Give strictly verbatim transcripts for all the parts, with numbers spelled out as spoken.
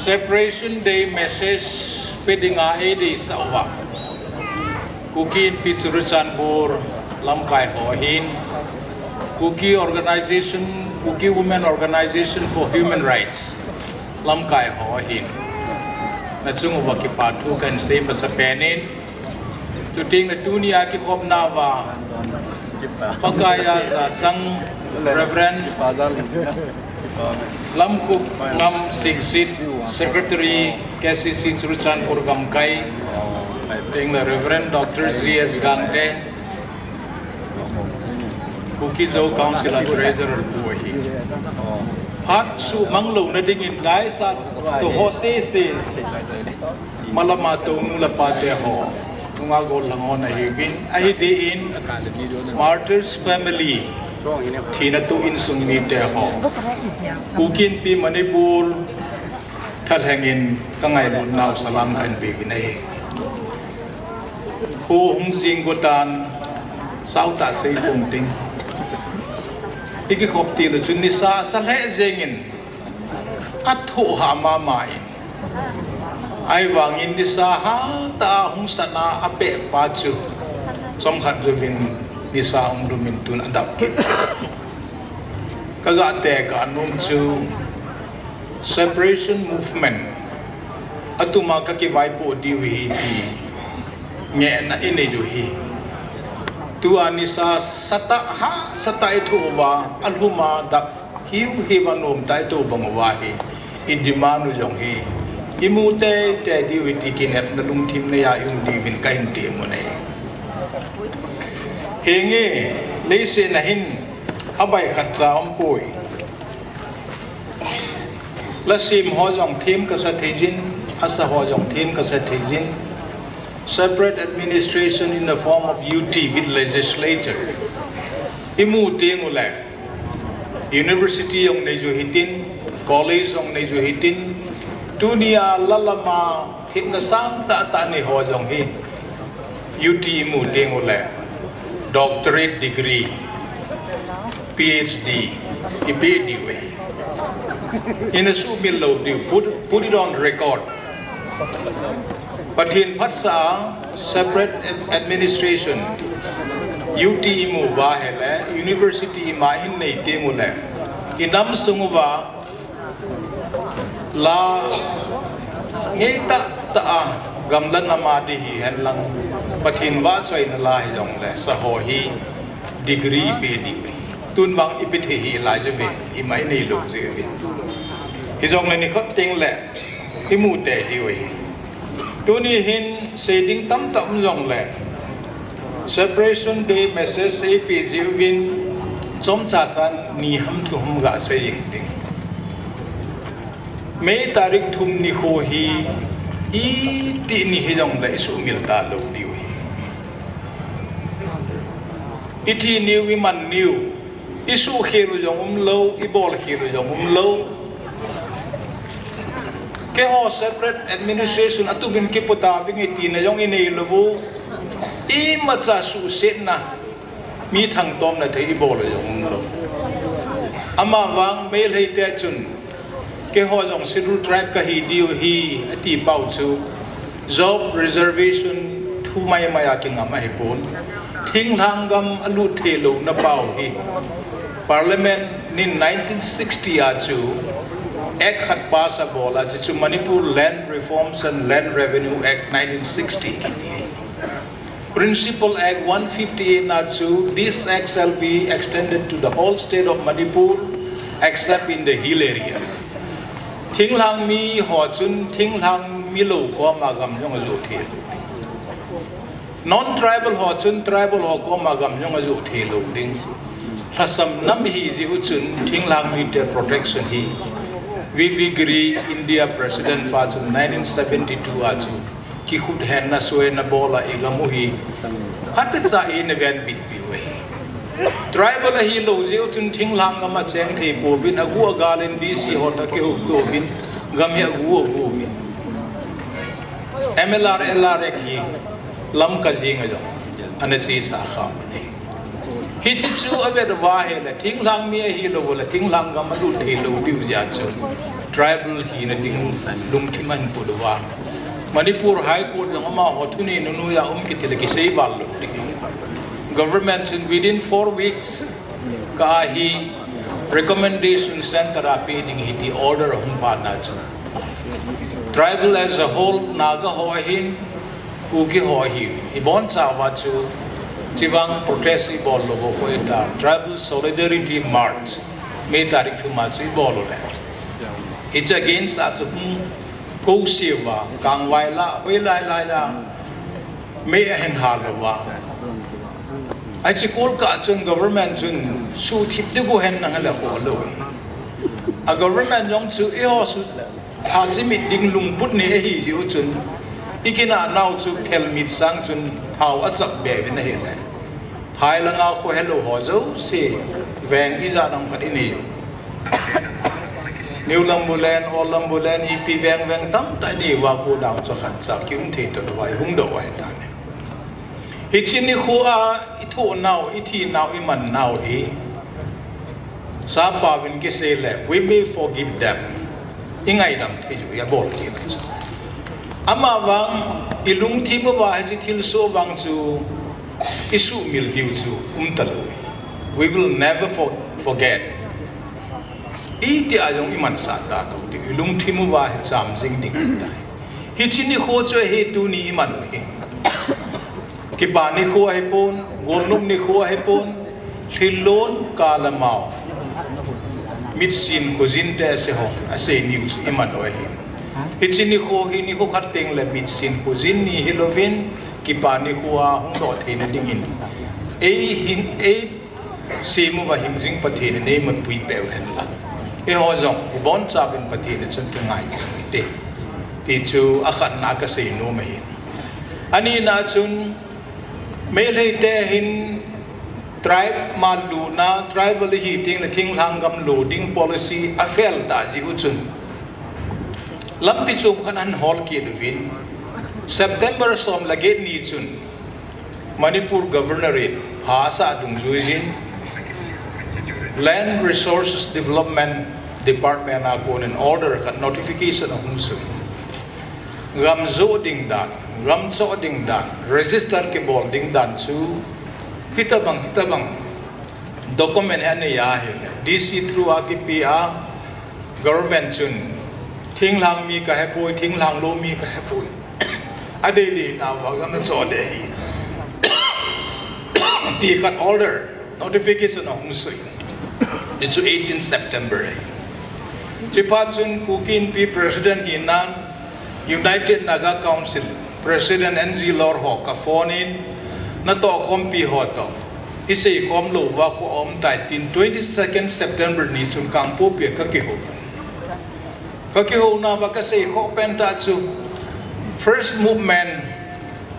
Separation Day message pe dinga eidei sauva, Kuki Inpi Churachandpur lamkai ho ahin, Kuki Organization, Kuki Women Organization for Human Rights lamkai ho ahin, nachung uva kipa thu kahin sei masapen in, chuteng le tunia kikhopna uva Pakaiya jachang Reverend Lamkhupngam Singsit, Secretary, K C C Churachandpur Gamkai, chuteng le Reverend Doctor G S Gangte, Kuki Zo Council a Treasurer pu ahi. Phat sumang louna dingin dais a tou ho sese malama tou nu le pate ho, nungah gollhang ho nahiuvin, ahi din Martyrs Family thina tou insung mite ho, Kuki Inpi Manipur thalheng in kangailutnau salam kahin peuvin ahi. Kho hung jing gotan, sautah sei pum ding. Ikikhop til u chun nisa asa lheh jengin, athoh hah mama in, ahivangin nisa hatah a hung satna apeh pa chu chomkhat jouvin nisa hung lum in tun adap kit. Kaga tekah nom chu Separation Movement atuma kakivaipoh diu ahi ti ngehna inei u hi. Tua nisa satah, hahsatah ithoh uva, alhum a dap hiuhiu a nomtah itobang uva hi, i demand u jong hi, imu teitei diu ahi ti kinepna lungthim neiya i-um diuvin kahin tem u ahi. Henge, leiset a hin abai khatcha aumpoi. Lasem ho jong them kasa theijin, asa ho jong them kasa theijin. Separate administration in the form of U T with legislature imu teng ule, university jong nei u hitin, college jong nei u hitin, tunia lalama thepna sangtah tah nei ho jong hi U T imu teng ule doctorate degree, P H D ipeh diu ahi. Ina sumil lou diu, put, put it on record. Pathen phatsah a separate ad-, administration, U T imu uva ahile, university ima hin nei teng ule, inam sung uva la ngeitah tah a gamla nam a di hihen lang, Pathen vahchoina la hijongle, saho hi degree pe diu ahi. Tun vang ipi thei hih lai uve, ima inei lou jeh uvin. Hijongle nikhat teng le imu tei diu ahi. Tuni hin sei ding tamtah um jongle, Separation Day message eipeh jeh uvin chomcha chan ni ham thu ham gasei jeng ding. May tarik thum nikho hi itih ni hijongle isuhmil talou diu ahi. Ithi niu, iman niu, isuhkhel u jong umlou, ibolkhel u jong umlou. Keiho separate administration atuvin kipu tavinge tina jong inei lou u. Imacha suhsetna, mi thangtomna thei ibol u jong umlou. Amavang Meiteite chun, keiho jong Scheduled Tribe kahi diu ahi, ati pau chu job reservation thu maimai a kingam ahipon, thinglhang gam alut thei louna pau hi Parliament in nineteen sixty a chu Act khat pass abol a, chuchu Manipur Land Reforms and Land Revenue Act nineteen sixty kiti. Principal Act one fifty-eight na chu, this act shall be extended to the whole state of Manipur except in the hill areas. Thinglhang mi ho chun thinglhang milou koma gam jong ajoh thei lou ding. Non-tribal ho chun tribal ho koma gam jong ajoh thei lou ding. Lhasam nam ihi jeh u chun thinglhang mite protection hi V V Giri, India President pa chun nineteen seventy-two a chu kikhut henna suhna bol a igam u hi phatechan eina venbit piu ahi. Tribal ahilou jeh u chun thinglhang gam a cheng thei pouvin, agu agal in D C ho toh kihup louvin gam hi agu agu uvin. M L R, L R Act hi Lamka jeng a jong ana chesa kha ahi. Hiche chu avet uva ahile, thinglhang mi ahilou le, thinglhang gam alut theilou diu jeh a chu tribal hina ding lungthim ahin put uva. Manipur High Court jong amaho thunei nunoi a um kiti le kisei val lou ding. Government chun within four weeks kah a hi recommendation center a pe ding ahi ti order ahung phat na chu, tribal as a whole, Naga ho ahin, Kuki ho ahin, iboncha uva chu, chivang protest ibol lou u koi ta, Tribal Solidarity March, May tarik thum a chu ibol u le, hiche against a chu hung kouse uva, kangvai la, hoilai lai la, mei ahin hal uva. Hiche kol kah chun government chun suhthip ding u hen nang le kholou. A government jong chu eiho suh, a chimit ding lungput nei ahi jeh u chun, ikinah nau chu phelmit sang chun hao achap be uvin ahile, phai langa kho helou ho jouse veng ijat ham khat inei u. New Lambulen, Old Lambulen, ipi veng veng tamtah inei uva, kho dang chu khatcha kium thei talou va ihung doh u ahitan. Hiche nikho a ithoh nau, ithi nau, iman nau hi, sapauvin kisei le, we may forgive them. Ingaidam thei u, abol kit u chu. Amavang, ilungthim uva hiche thilsoh vang chu isuhmil diu chu umtalou. We will never for-, forget. Itia jong imansah tatou diu, ilungthim uva hi cham jing ding ahitai. Hiche nikho chu ahi tuni iman u hi. Kipa nikho ahipon, golnop nikho ahipon, thillon, kalamau, mitsin khojin te ase ho, asei niu chu iman u ahi. Hiche nikho hi nikho khat teng le mitsin khojin ni hilouvin, kipa nikho a hung doh theina dingin, ei hin, ei sem uva hing jing Pathen in eimapui peh u hen lang, eiho jong ibonchauvin Pathen a chun kingai jing u hite, ti chu akhatna a kasei nom ahi. Anina chun, Meitei te hin tribe maluna, tribal ihi teng le thinglhang gam lo ding policy afail ta jeh u chun, lampi chom khat ahin hol kit uvin, September som le get ni chun Manipur Governorate pha asah dungjuiyin Land Resources Development Department a konin order khat, notification ahung sui. Gam joh ding dan, gam choh ding dan, register kibol ding dan chu hitobang, hitobang document hi anei ahile, D C through a kipe a, government chun thinglhang mi kahepoi, thinglhang lou mi kahepoi, adei dei nauva gam nachoh ding ahi, ti khat order, notification ahung sui. Hichu eighteen September ahi. Chuphat chun Kuki Inpi President hinan, United Naga Council President N G Lor ho ka phone in, natohkhompi ho toh, iseikhom louva kho aumtai tin, twenty-second September ni chun Kangpokpi a kakihou. Kakihounauva kaseikhoh pentah chu, First Movement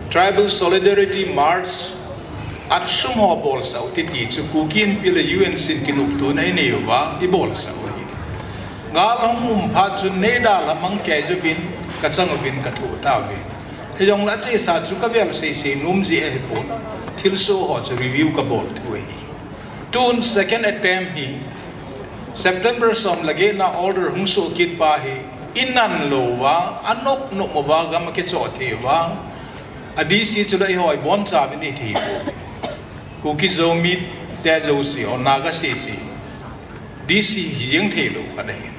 Tribal Solidarity March, ATSUM ho bolsah u titi chu Kuki Inpi le U N C in kinoptona inei uva ibolsah u ahi. Gal ahung um phat chun neidalha mang kei jouvin kachang uvin kathoh tauve. Hijongle achesa chu kavel seisei nom jeh ahipon, thilsoh ho chu review kabol thu ahi. Tun second attempt hi, September som le get na order hung soh kit pa hi, inan louva, anop nop uva gam akichoh thei uva, a D C chule eiho ibonchauvin ithei pouvin. Kuki Zo mite jouse, o Naga sese, D C hijeng theilou khat ahi.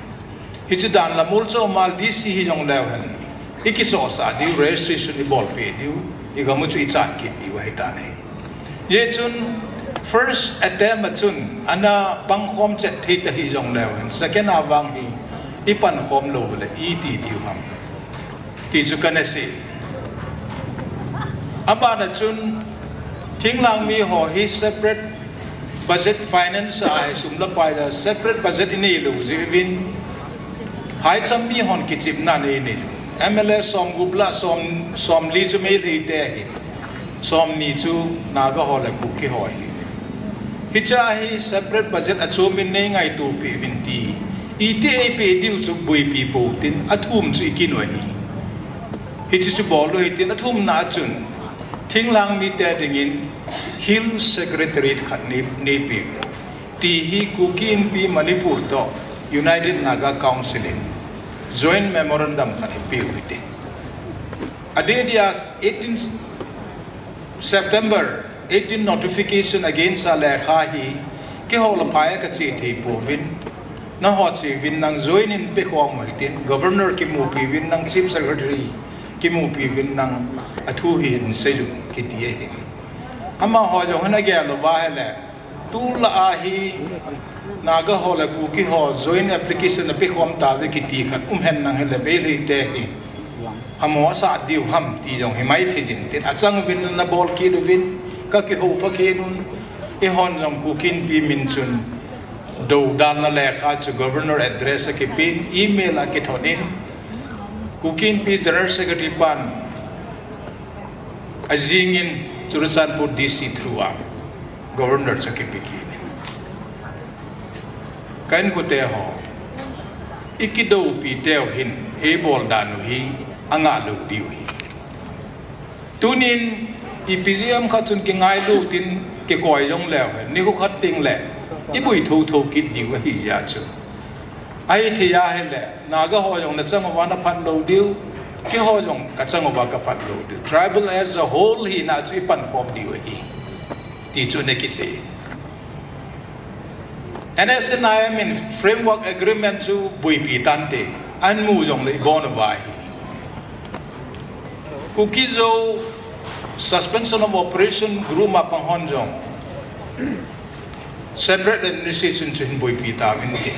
Hiche dan la mol chomal D C hijongleu hen, ikichohsah diu, registration ibolpeh diu, igam u chu ichan kit diu ahitan ahi. Hijeh chun first attempt a chun ana pangkhom chet thei ta hijongleu hen, second a vang hi ipankhom lou le iti diu ham, ti chu kana sei. Abana chun thinglhang mi ho hi separate budget, finance a hi sum le pai le separate budget inei lou jeh uvin, phaicham mi hon kichepna nei nei. M L A somgup le som, somli chu Meitei te ahi, somni chu Naga ho le Kuki ho ahi. Hichea hi separate budget achomin nei ngaito peh uvin ti, iti eipeh diu chu boipi pou tin, athum chu ikin u ahi. Hiche chu bol u hitin, athumna a chun thinglhang mite dingin Hill Secretariat khat nei, neipeh u. Ti hi Kuki Inpi Manipur toh United Naga Council in joint memorandum khat eipeh u hite. Adeh dia eighteen September eighteen notification against a lekha hi keiho la phai a kache thei pouvin, nangho cheuvin nang joint in pekhom u hitin, Governor kimupi uvin nang, Chief Secretary kimupi uvin nang, athu hi hin seijun kiti ahi. Amaho jong hin agel uva ahile, tulai a hi Naga ho le Kuki ho joint application apekhom tauve kiti khat um hen nang hile, Meitei te hi hamo asat diu ham ti jong hi maithei jin tin, achang uvin nabol kit uvin, kakihoupi kit un, eihon jong Kuki Inpi min chun doudalna lekha chu Governor address a kipin, email a kithot in, Kuki Inpi General Secretary pan ajing in Churachandpur D C through a Governor chu kipe kit in. Ka inkote ho, ikidoupi teu hin eibol dan u hi angah lou diu ahi. Tunin ipi jeh ham khat chun kingailu tin kikoi jong leu hen, nikho khat teng le iboi thotho kit diu ahi jeh chun. Ahithei ahile, Naga ho jong nachang uva naphat lou diu, keiho jong kachang uva kaphat lou diu. Tribal as a whole hina chu ipankhom diu ahi, ti chu ana kisei. N S C N I M in Framework Agreement chu boipi tante, ahin mu jongle ibon uva ahi. Kuki-Zo Suspension of Operation group a pang hon jong separate administration chu hin boipi tauvin ti.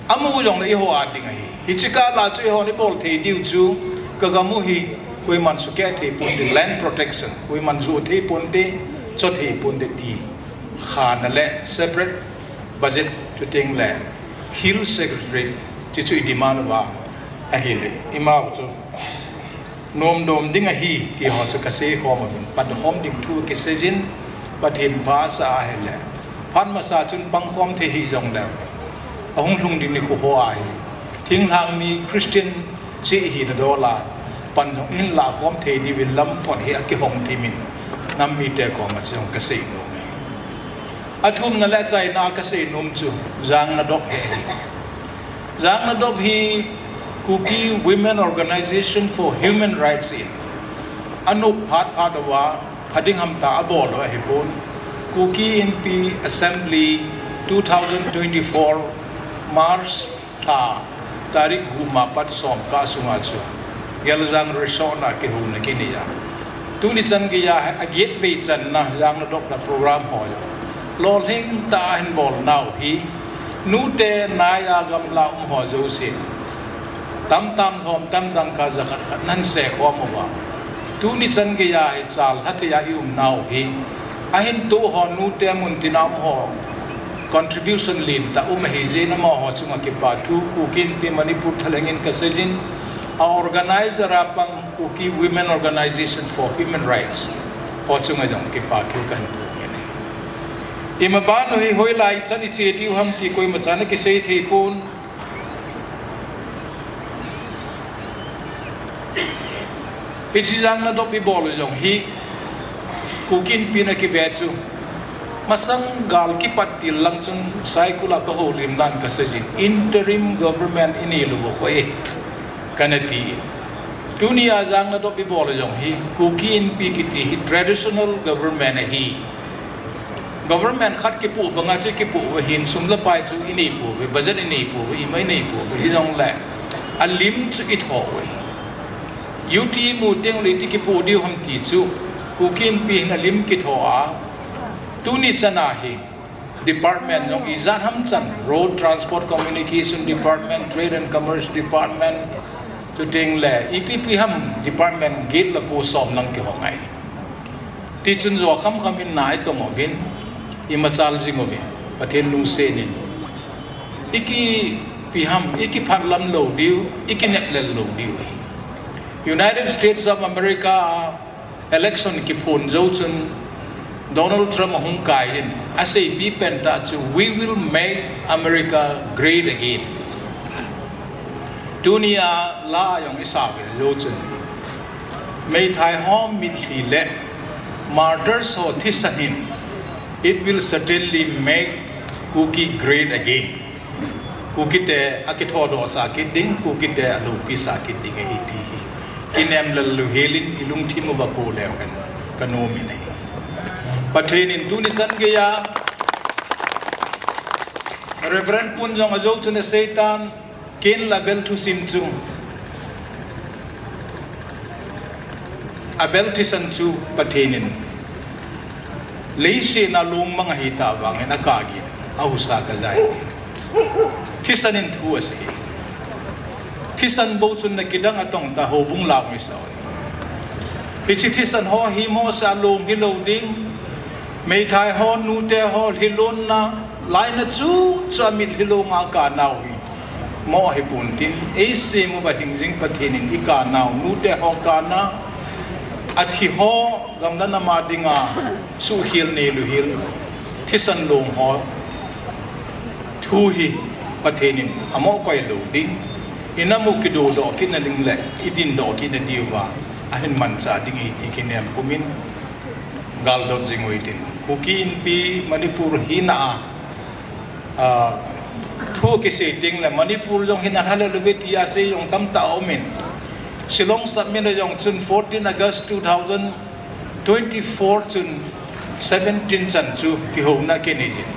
Amu jongle eiho a ding ahi. Hiche kah a chu eihon ibol thei diu chu kagam u hi koiman sukeh thei ponte, land protection, koiman joh thei ponte, cho thei ponte ti. Khana le separate budget, chuteng le Hill Secretariat, ti chu i demand uva ahile, imau chu nomdom ding ahi, ti ho chu kasei khom uvin, pankhom ding thu kisei jin, Pathen pha asa ahile, phat masa chun pangkhom thei hih jongle, ahung lhung ding nikho ho ahi. Thinglhang mi Christian cheh hina dol a, pan jong ihin lahkhom thei diuvin lam phat hi akihong thimin, nam mite koma chu jong kasei nom e. Athumna le achaina kasei nom chu, Jangnadop hi ahi. Jangnadop hi Kuki Women Organization for Human Rights in anop phat phat uva, pha ding hamtah a abol u ahipon, Kuki Inpi Assembly two thousand twenty-four March tha, tarik gup ma pat som kah sunga chu Geljang Resort na kihouna kinei a. Tuni chan geiya hi agetve channa Jangnadop na program ho jong lolhing tah a ahin bol nau hi, nute naiya gamla um ho jouse, tamtam lhom tam dangka jakhat khat nahin seikhom uva. Tuni chan geiya hi chal lhathei a i um nau hi, ahin toh ho nute muntina um ho contribution lentah um ahi jeh in amaho chunga kipathu Kuki Inpi Manipur thalheng in kasei jin, a organizer a pang Kuki Women Organization for Human Rights ho chunga jong kipathu kahin phong in ahi. Imaban u hi hoilai chan iche diu ham ti koima chan akisei thei pon. Hiche Jangnadop ibol u jong hi, Kuki Inpi na kive chu, masang gal kipat til lang chun Saikul a kahoulim dan kasei jin, interim government inei lou u koi, kana ti. Tunia Jangnadop ibol u jong hi, Kuki Inpi kiti hi traditional government ahi. Government khat kipoh banga chu kipoh u ahin, sum le pai chu inei pouve, budget inei pouve, ima inei pouve, hijongle alim chu itho u ahi. U T mu teng le iti kipoh diu ham ti chu, Kuki Inpi hin alim kitho a, tuni chan a hi department jong ijat ham chan, Road Transport Communication Department, Trade and Commerce Department, chuteng le ipi ipi ham department get le ko som lang kihong ahi. Tichun jo kham kham in na itong uvin, imachal jing uvin, Pathen lungset in, ikipi ham, ikiphatlam lou diu, ikinep lel lou diu ahi. United States of America a election kiphon jou chun Donald Trump ahung kai in aseipi pentah chu, "We will make America great again." Tunia la jong isah ve jou chun, meithai ho mitlhi le martyrs ho thisan hin, it will certainly make Kuki great again. Kuki te akithodoh sah kit ding, Kuki te aloupi sah kit ding ahi ti hi kinem lel louhel in ilungthim uva kou leu hen kanom in ahi. Pathen in tuni chan geiya Reverend Pun jong ajou chun aseitan, ken la bel thusim chu, abel thisan chu Pathen in leiset a lungmang ahi tah vang in akah gin, ahusa kajai. Thisan in thu asei. Thisan bou chun na kidang atong ta, houbung lau mi sao. Hiche thisan ho hi mohsa lung hilou ding. Meithai ho, nute ho lhilon na laina chu, chu amitlhi lou nga kanau hi moh hi pon tin, eisem uva hingjing Pathen in ikanau, nute ho kana, athi ho gamla nama dinga suhkhel nei louhel thisan lung ho thu hi Pathen in amoh koi lou ding, inam u kidodoh kit na ding le idindoh kit na diuva ahin manchah ding ahi ti kinem pum in galdot jing u hitin. Kuki Inpi Manipur hina a, ah, thu kisei ding le Manipur jong hina lha le louve tia sei jong tamtah aum in. Shillong Sub-Min a jong chun fourteen August two thousand twenty-four chun seventeen chan chu kihouna kinei jin.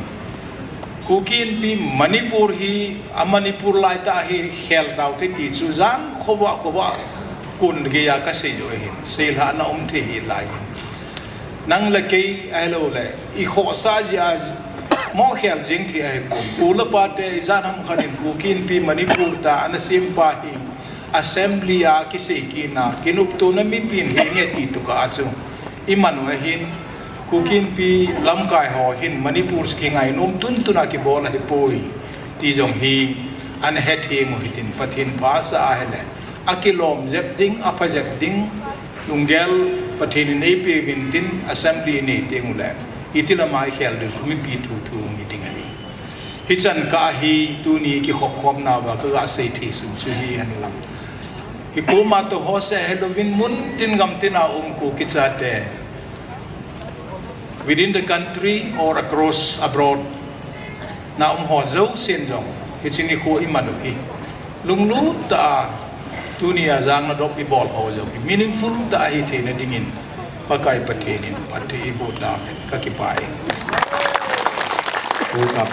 Kuki Inpi Manipur hi a Manipur lai tah hi khel tau te ti chu jan khovah khovah kun geiya kasei jou ahin. Seilhahna um thei hi lai hin. Nang le kei ahilou le, ikhohsah jeh a mohkhel jeng thei ahi pon. Pu le pa te ijat ham khat in Kuki Inpi Manipur tia ana sem pa hi Assembly a kisei kit na, kinoptona mipin henge ti tukah a chu iman u ahin, Kuki Inpi lamkai ho hin Manipur kingai nom tuntun a kibol ahipoi ti jong hi ana hethem u hitin, Pathen pha asah ahile, akilom jep ding, apha jep ding, lunggel Pathen in eipeuvin tin Assembly inei teng ule, iti lama ikhel ding mipi thuthu hung hi ding ahi. Hichan kah hi tuni kikhopkhomna uva kaga sei thei sun chu hi hen lang. Hi koma toh ho seh hilouvin mun tin gam tin a um Kuki chate, within the country or across, abroad, na um ho jousen jong hiche nikho iman u hi lunglut tah a tunia jang nadop ibol ho jong hi meaningful tah a hitheina dingin Pakai Pathen in phatthei eiboh tauvin, kakipah e. Pu Kap